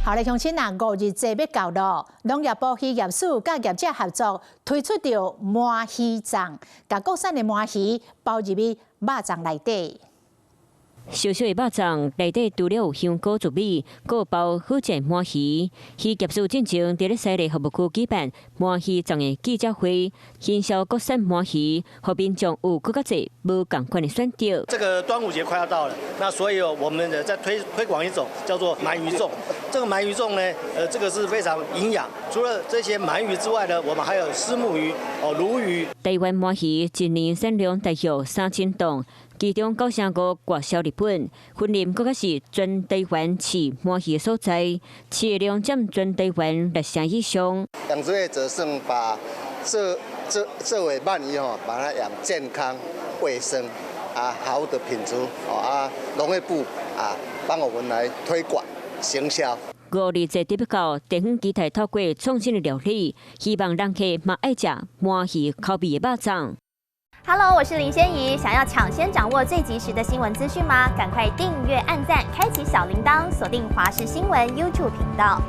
好咧，鄉親啊，五日節欲到囉，農業部漁業署佮業者合作推出著鰻魚粽，共國產的鰻魚包入去肉粽內底。小小的肉粽內底除了有香菇糯米，閣有包好食鰻魚。漁業署進前佇咧西麗服務區舉辦鰻魚粽的記者會，行銷國產鰻魚，予民眾有閣較濟無仝款的選擇。這個端午節快要到了，那所以我們在推廣一種叫做鰻魚粽。這個鰻魚粽呢，這個是非常營養。除了這些鰻魚之外呢，我們還有虱目魚、哦鱸魚。台灣鰻魚一年產量大約3000噸。其中9成5外銷日本，雲林閣較是全台灣飼鰻魚的所在，飼的量佔全台灣6成以上。養殖業者是把這尾鰻魚吼，把它養健康、衛生啊，好的品質啊，農業部啊，幫我們來推廣行銷。五日節特別到地方期待透過創新的料理，希望人客嘛愛食鰻魚口味的肉粽。 Hello，我是林仙怡。想要搶先掌握最及時的新聞資訊嗎？趕快訂閱、按讚、開啟小鈴鐺，鎖定華視新聞 YouTube 頻道。